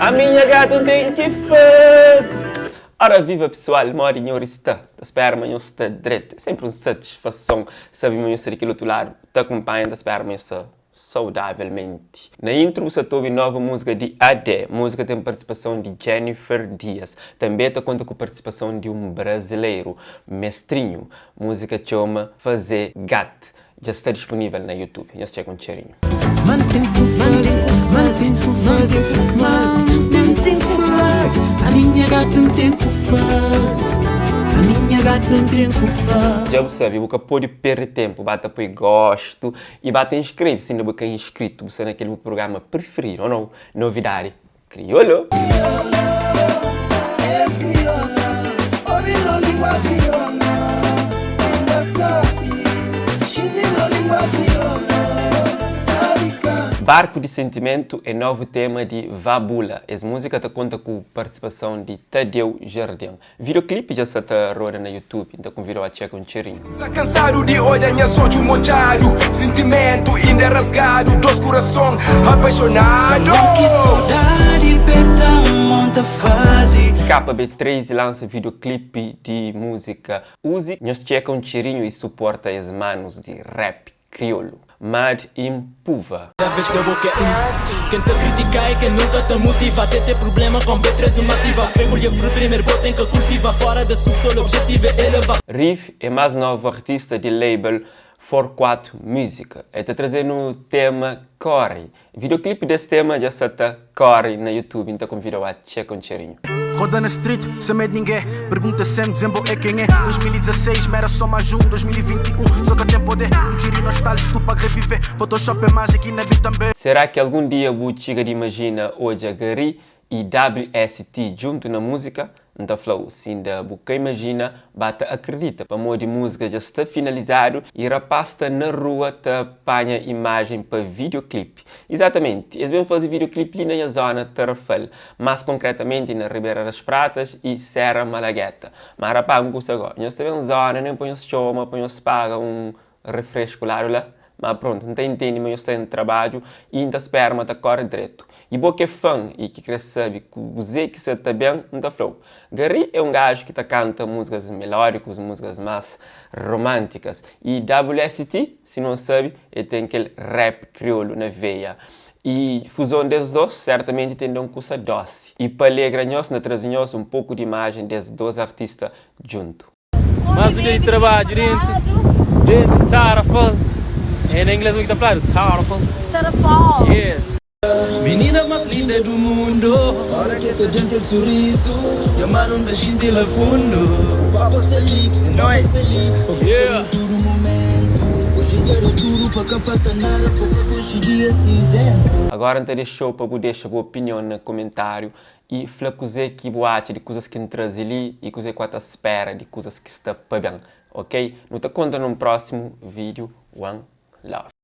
A minha gata tem ki faze. Ora viva pessoal, modi nhores sta? Ta spera ma nhos sta dretu. É sempri un satisfason sabe ma nhos sta di kel otu ladu ta kunpanha. Ta spera ma nhos sta saudavelmenti. Na intro bu sta ta obi nova múzika di Adé. Múzika ten partisipason di Jennifer Dias. Tanbê ta konta ku partisipason di un brazileru, Mestrinho. Múzika txoma Fazê Gat. Dja sta disponível na YouTube. Nhos txeka un txerinhu. Dja bu sabe, bu ka pode perde ténpu. Ba ta poi gostu i ba ta inskreve si inda bu ka inskritu. Bu sta na kel bu prugrama prifiridu, ô nau? Novidadi Kriolu! Barku di Sentimentu é novu tema di Vá Bula. Es múzika ta konta ku partisipason di Tadeu Jardim. Videoclip dja sta ta roda na YouTube, N ta konvidau a txeka un txerinhu. Sa kansadu di odja nhas odju modjadu Sintimentu inda rasgadu Dos kurason apaixonadu Ki sodadi perta mon ta faze. KB3 lansa videoclip di múzika Uzi. Nhos txeka un txerinhu y suporta es manus di rap kriolu. Mad in Puva. Cada vez que bo quer ir Quem te critica é quem nunca te motiva Até ter problema com B3 uma ativa Pego lhe fruto primeiro bo tem que cultiva Fora de subsolo objetivo é elevar. Riff é más novu artista di label 44 Music. El ta traze-nu tema Kóre. Videoclip des tema dja sta ta kóre na YouTube, N ta konvida-u a txeka un txerinhu. Roda na street, sem med ninguê Pergunta sem, dizem bo é quem é 2016, m'era só mais um 2021, só ka tem poder Um tiro nostálgico pa reviver Photoshop é mágica e na beat também. Será ki algun dia bu txiga di imajina odja Gary i WST djuntu na múzika? N ta fla-u, si inda bu ka imajina, ba ta akredita, pamodi múzika dja sta finalizadu i rapás sta na rua ta panha imajen pa videoclip. Izatamenti, es ben faze videoclip li na nha zona Tarrafal, más konkretamenti na Ribera das Pratas i Serra Malagueta. Má rapá, N kusta go, nhos ta ben zona nen pa nhos txoma pa nhos paga un refresku ladu la? Ma prontu, N ta intende ma nhos sta en trabadju i N ta spera ma ta kóre dretu. I bo ki é fan i ki krê sabe kuzê ki sa ta ben, N ta fla-u, Gary é un gaju ki ta kanta múzikas melódikus, múzikas más romántikas. I WST, si no sabe, el ten kel rap kriolu na veia. I fuzon des dos sertamenti ten da un kusa dósi. I pa alegra nhos, N ta traze nhos un poku di imajen des dos artista djuntu. Mas um dia di trabadju dentu dentu Tarrafal É na inglês ki ta fladu Tarrafal Tarrafal Yes. Minina mas linda do mundo Ora ke ta dam kel sorriso Nha mano nta xinti la fundo Papo sta li, é nóis sta li Pa bu Yeah. ta tudo momento Hoje quero tudo pa ka falta nada Pa ka konxi dia cinzento. Agora N ta dexou pa bu dexa bu opinion na komentariu I fla kuzê ki bu atxa di kuzas ki N traze li i kuzê ku a ta spera di kuzas ki sta pa ben. Ok? Nu ta konta nun prósimu vídiu. One love.